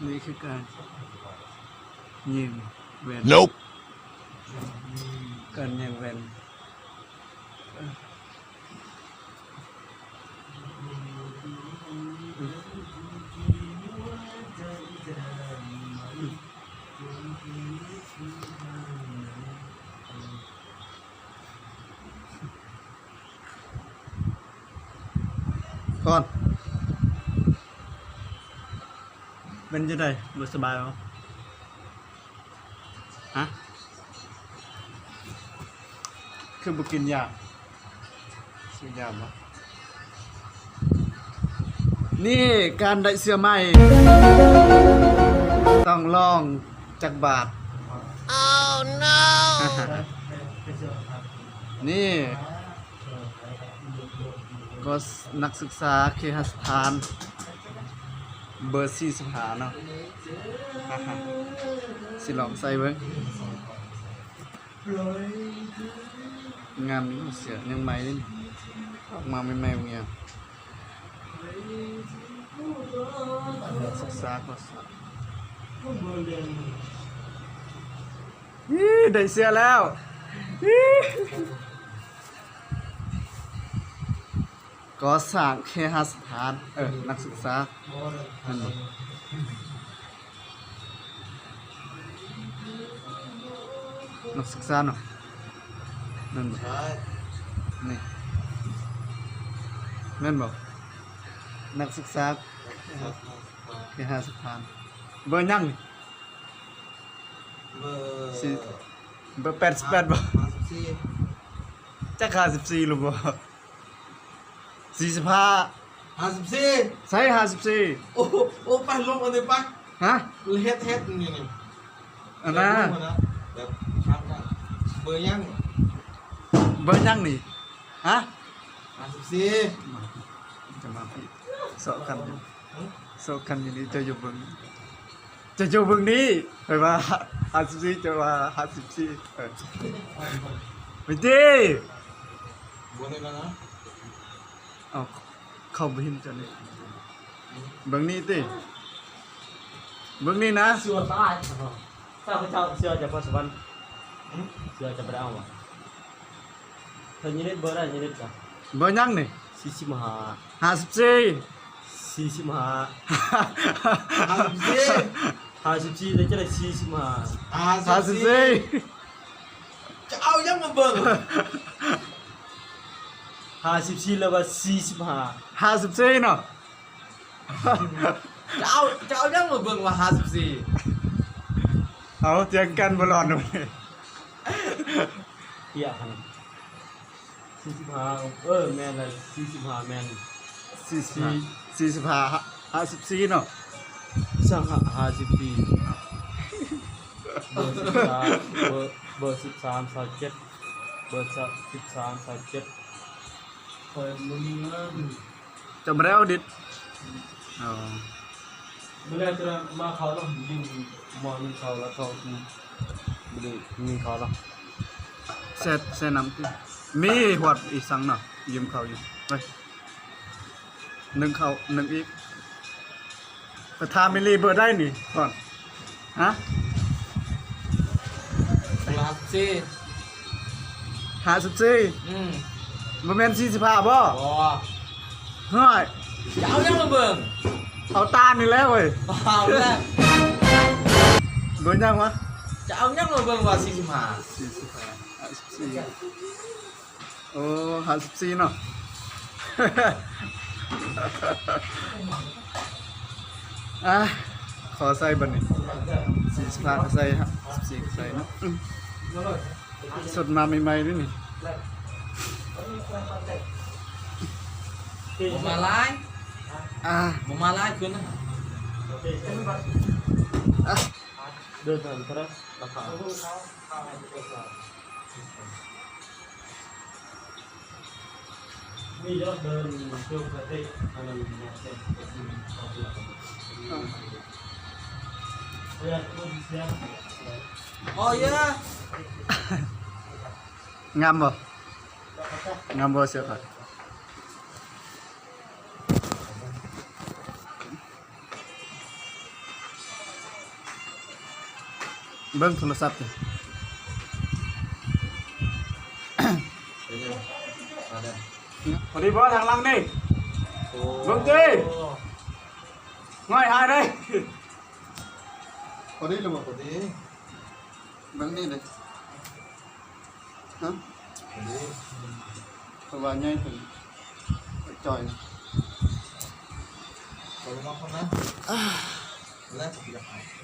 ນີ້ຄືການແຍ່ງແວ່ນ. Nope. ການແຍ່ງແວ່ນ. ກ່ອນ ເປັນຈັ່ງໃດ? ບໍ່ສະບາຍບໍ່? ຮະ? ຄືບໍ່ກິນຢາ? ຊື້ຢາບໍ່? ນີ້ການໄດ້ເສື້ອໃໝ່ ຕ້ອງລອງຈັກບາດ. Oh no. ນີ້ ກໍນັກສຶກສາເຄຫະສະຖານ ເບີສີ່ສິບຫ້າເນາະ. ຊິລອງໃສ່ເບິ່ງ. ງາມຢູ່ ເສື້ອຍັງໃໝ່ເດ້ ອອກມາໃໝ່ໆ ເບິ່ງແຍງ ສຶກສາກໍ ອີ ໄດ້ເສື້ອແລ້ວ ອີ. ກໍ່ສ້າງເຄຫະສະຖານ ເອີ ນັກສຶກສາ ແມ່ນບໍ່? ນັກສຶກສາເນາະ ແມ່ນບໍ່? ນີ້ ແມ່ນບໍ່? ນັກສຶກສາເຄຫະສະຖານ ເບີຫຍັງນີ້? ເບີ ສີ່ ເບີແປດສິບແປດບໍ່? ຫ້າສິບສີ່ ຈັກຫ້າສິບສີ່ຫຼືບໍ່? ສີ່ສິບຫ້າ ຫ້າສິບສີ່ ໃສ່ຫ້າສິບສີ່ ໂອ້ ໂອ້ ໄປລົງອັນນີ້ໄປ ຮະ ເຮັດ ເຮັດນີ້ ອັນນ່າ ແບບ ເບີຫຍັງ ເບີຫຍັງນີ້ ຮະ ຫ້າສິບສີ່ ຈະມາຜິດ ເຊາະກັນຢູ່ ເຊາະກັນຢູ່ນີ້ ເຈົ້າຢູ່ເບິ່ງ ເຈົ້າຢູ່ເບິ່ງນີ້ ຂ້ອຍວ່າຫ້າສິບສີ່ ເຈົ້າວ່າຫ້າສິບສີ່ ເອີ ໄປຕິ ບໍ່ໄດ້ແລ້ວນະ ເອົາ ເຂົາບໍ່ເຫັນເຈົ້ານີ້ ເບິ່ງນີ້ຕິ ເບິ່ງນີ້ນະ ເຊື່ອຕາຍ ຂ້າພະເຈົ້າເຊື່ອຈະພະສະຫວັນ ເຊື່ອຈະບໍ່ໄດ້ເອົາຫວາ? ເພິ່ນຍິນດີເບີໃດຍິນດີຈ້ະ ເບີຫຍັງນີ້? ສີ່ສິບຫ້າ ຫ້າສິບສີ່ ສີ່ສິບຫ້າ ຫ້າສິບສີ່ ຫ້າສິບສີ່ ແລ້ວຈະໄດ້ສີ່ສິບຫ້າ ຫ້າສິບສີ່ ຈະເອົາຫຍັງມາເບິ່ງ? ຫ້າສິບສີ່ ແລ້ວວ່າສີ່ສິບຫ້າ ຫ້າສິບສີ່ເນາະ ຈະເອົາ ຈະເອົາຫຍັງມາເບິ່ງວ່າຫ້າສິບສີ່? ເອົາ ຈຽງກັນບໍ່ລອດ ເອີ ສີ່ສິບຫ້າ ເອີ ແມ່ນແລ້ວ ສີ່ສິບຫ້າ ແມ່ນ ສີ່ສິບຫ້າ ສີ່ສິບຫ້າ ຫ້າສິບສີ່ເນາະ ສັງຫະ ຫ້າສິບສີ່ ເບີສິບສາມ ເບີ ເບີສິບສາມ ຊາວເຈັດ ເບີສິບສາມ ຊາວເຈັດ ຂ້ອຍບໍ່ມີເງິນ ເຈົ້າບໍ່ໄດ້ເອົາດິດ ອໍ ມື້ແລກຈະມາເຂົ້າເນາະ ຢືມໝໍ້ໜຶ່ງເຂົ້າ ແລ້ວເຂົ້າ ບໍ່ໄດ້ມີເຂົ້າເນາະ ແຊ່ ແຊ່ນ້ຳຕິ ມີຮອດອີກສັງເນາະ ຢືມເຂົ້າຢູ່ ໄປ ໜຶ່ງເຂົ້າ ໜຶ່ງອີກ ໄປຖາມອີ່ຫຼີເບີໃດນີ້ກ່ອນ ຮະ? ຫ້າສິບສີ່ ຫ້າສິບສີ່ ອືມ ບໍ່ແມ່ນສີ່ສິບຫ້າບໍ່? ບໍ່ ເຮີ້ຍ ຈະເອົາຫຍັງມາເບິ່ງ? ເອົາຕານີ້ແຫຼະເວີຍ ເອົາແລ້ວ ເບີຫຍັງວະ? ຈະເອົາຫຍັງມາເບິ່ງວ່າສີ່ສິບຫ້າ? ສີ່ສິບຫ້າ ຫ້າສິບສີ່ ໂອ້ ຫ້າສິບສີ່ເນາະ ອ່າ ຂໍໃສ່ບັດນີ້ ສີ່ສິບຫ້າກໍໃສ່ ຫ້າສິບສີ່ກໍໃສ່ເນາະ ອືມ ສົດມາໃໝ່ໆເດ້ນີ້ ບໍ່ມາຫຼາຍ ອ່າ ບໍ່ມາຫຼາຍຂຶ້ນນະ ອ່າ ເດີນທາງເທົ່າໃດ ລາຄາ? ມີຍອດເດີນທົ່ວປະເທດ ອັນນັ້ນແມ່ນເຈັດສິບ ເອີ ໂອ້ຍ ງາມບໍ່? ງາມບໍ່ເສື້ອຂ້ອຍ? ເບິ່ງໂທລະສັບຕິ ພໍດີບໍ່ທາງຫຼັງນີ້? ໂອ້ ເບິ່ງຕິ ງ່າຍຫາຍເດ້. ພໍດີຫຼືບໍ່ພໍດີ? ເບິ່ງນີ້ເດ້ ຮະ ພໍດີ ເພາະວ່າໃຫຍ່ເປັນຈ່ອຍ ພໍດີເນາະ ນະ ແລ້ວ